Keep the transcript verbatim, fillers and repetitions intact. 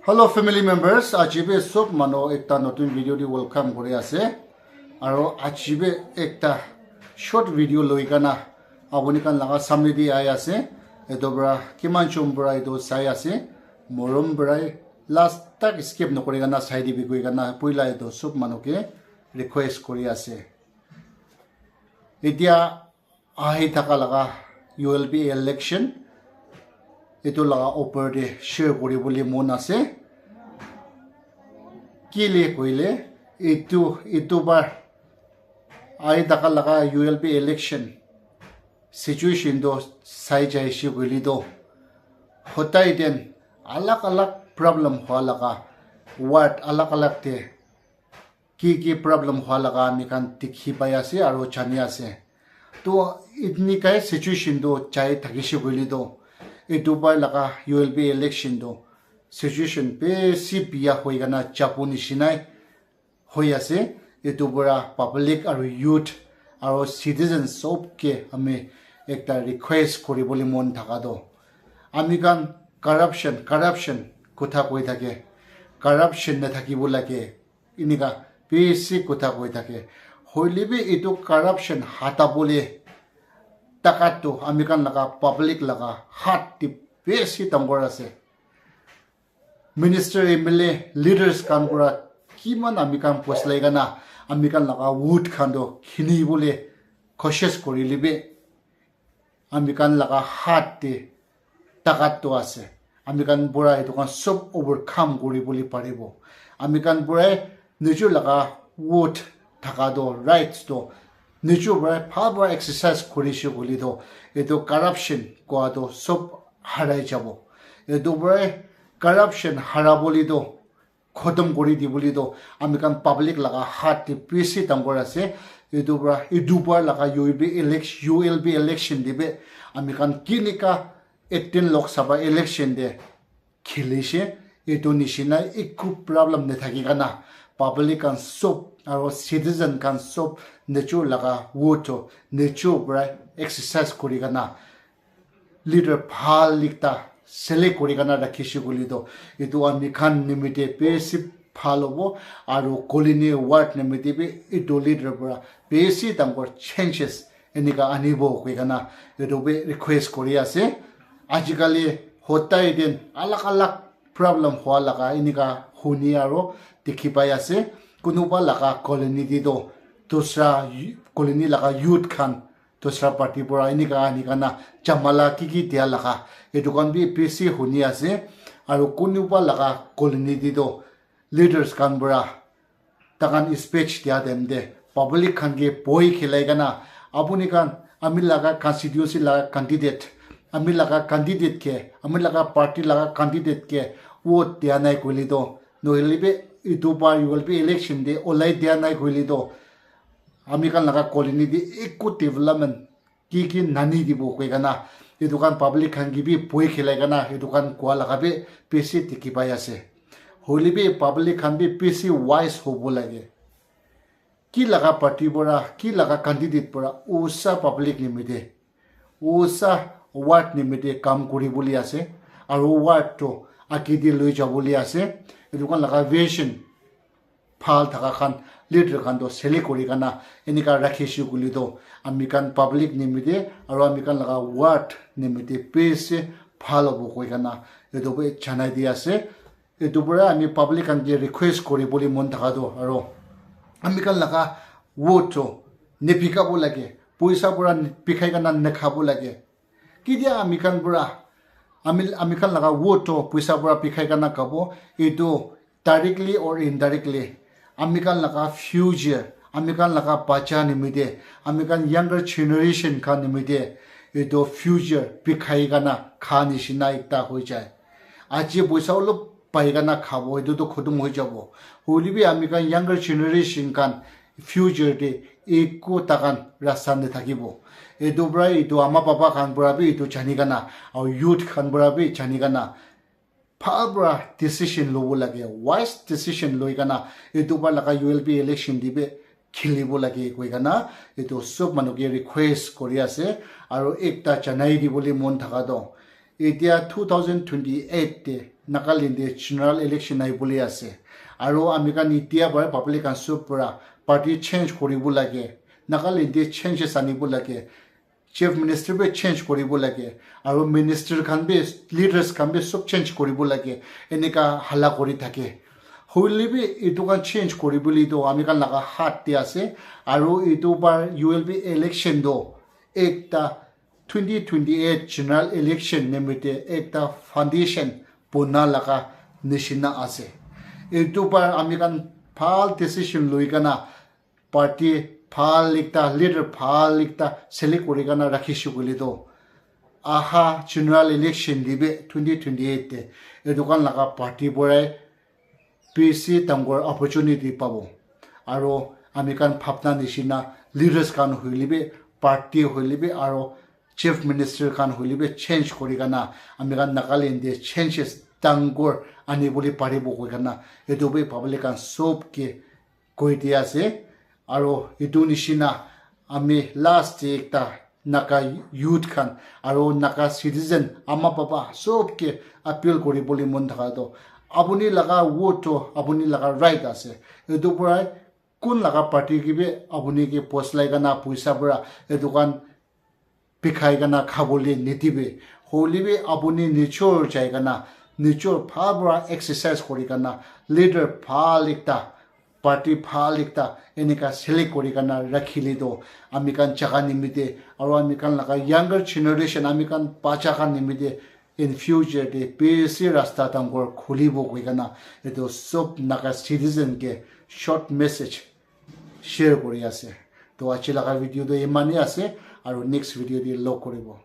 Hello family members, aji bi sob manu ekta notun video di welcome kuri ase. Aro aji bi ekta short video loi kana apuni khan laga samne di ai ase. Etu para kiman jon para etu sai ase, morom para last tak skip nokuri kana sai dibi koi kana puila etu sob manu ke request kuri ase. Etia ahi thaka laga U L B election, etu laga upor te share kuri bole mon ase. Kile koile, etu, etu bar ahi thaka laga U L B election situation to sai jai shi koile to, hotai den alag alag problem hua laga ward alag alag te ki ki problem hua laga ami khan dikhi pai ase aro jani ase. To itni kai situation to chai thakishe koile to, etu bar laga U L B election to situation besi biya hoi kana japo nishinai hoi ase. Etu para public aro youth aro citizens sob ke ami ekta request kuri bole mon thaka to, ami khan corruption, corruption kotha koi thake, corruption na thakibo lage. Enika besi kotha koi thake. Hoile bi etu corruption hata bole takat to ami khan laga public laga hat te besi dangor ase. Minister, M L A, leaders khan para kiman ami khan poslai kana ami khan laga vote khan to khini bole koshish korile bi ami khan laga hat te takat to ase. Ami khan para etu khan sob overcome kuri bole paribo. Ami khan para nijor laga vote thaka to, rights to nijor para bhal para exercise kuri she koile to, etu corruption kua to sob harai jabo. Etu para corruption hara bole to khotom kuri di bole to ami khan public laga hat te besi dangor ase. Etu para, etu bar laga U L B election, U L B election te bi ami khan kinika eighteen Lok Sabha election te khilishe, etu nishina eku problem nathaki kana public khan sob aro citizen khan sob nijor laga vote to nijor para exercise kuri kana leader bhal ekta select kuri kana rakhishe koile to, etu ami khan nimite besi bhal hobo, aro colony ward nimite bi etu leader para besi dangor changes enika anibo koi kana etu bi request kuri ase. Ajikali hotai din alag alag problem hua laga enika huni aro dikhi pai ase. Kunuba laga colony te to dusra colony laga youth khan dusra party para enika ani kana jamala ki ki dia laga etu khan bi besi huni ase. Aro kunuba laga colony te to leaders khan para takan speech dia time te public khan ke boi khilai kana, apuni khan ami laga constituency laga candidate, ami laga candidate ke, ami laga party laga candidate ke vote dia nai koile to, nohole bi etu bar U L B election te olai dia nai koile to, ami khan laga colony te eku development ki ki nani dibo koi kana etu khan public khan ke bi boi khilai kana etu khan kua laga bi besi dikhi pai ase. Hoile bi public khan bi besi wise hobo lage. Ki laga party para, ki laga candidate para usa public nimite, usa ward nimite kam kuri bole ase, aro ward to age te loi jabole ase. Etu khan laga vision bhal thaka khan leader khan to select kuri kana enika rakhishe koile to ami khan public nimite aro ami khan laga ward nimite besi bhal hobo koi kana etu bi janai di ase. Etu para ami public khan ke request kuri bole mon thaka to, aro ami khan laga vote to nibika bo lage, poisa para bikhai kana nakhabo lage. Ketia ami khan para, ami, ami khan laga vote to poisa para bikhai kana khabo, etu directly or indirectly ami khan laga future, ami khan laga bacha nimite, ami khan younger generation khan nimite etu future bikhai kana kha nishina ekta hoi jai. Aji poisa olop pai kana khabo, etu to khotom hoi jabo. Hoile bi ami khan younger generation khan future te eku takan rasta nathakibo. Etu para etu ama baba khan para bi etu jani kana, aru youth khan para bi jani kana, bhal para decision lobo lage, wise decision loi kana, etu bar laga U L B election te bi khelibo lage koi kana, etu sob manu ke request kuri ase. Aru ekta janai dibole mon thaka to, etia two thousand twenty-eight te Nagaland te general election ahibole ase. Aru ami khan etia para public khan sob para party change koribo lage. Nagaland te changes anibo lage. Chief minister bi change koribo lage. Aru minister khan bi, leaders khan bi sob change koribo lage. Eneka hala kori thake. Hoile bi etu khan change koribole toh ami khan laga hath te ase. Aru etu bar U L B election toh ekta twenty twenty-eight general election nimite ekta foundation bona laga nishina ase. Etu para ami khan bhal decision loi kana party bhal ekta, leader bhal ekta select kori kana rakhishe koile toh aha general election te bi twenty twenty-eight te etu khan laga party para bishi dangor opportunity pabo. Aru ami khan bhabna nishina leaders khan hoile bi, party hoile bi, aru chief minister khan hoile bi change kori kana ami khan Nagaland te changes dangor anibole paribo koi kana etu bi public khan sob ke koi dia ase. Aru etu nishina ami last te ekta Naga youth khan aru Naga citizen ama baba sob ke appeal kori bole mon thaka toh apuni laga vote toh apuni laga right ase. Etu para kun laga party ke bi apuni ke post lai kana poisa para etu khan bikhai kana khabole nidibe. Hoile bi apuni nijor jai kana nijor bhal para exercise kori kana leader bhal ekta, party bhal ekta eneka select kori kana rakhile toh ami khan jaga nimite aru ami khan laga younger generation ami khan bacha khan nimite in future te bishi rasta dangor khulibo koi kana etu sob Naga citizen ke short message share kori ase. To aji laga video toh imane ase aru next video te log koribo.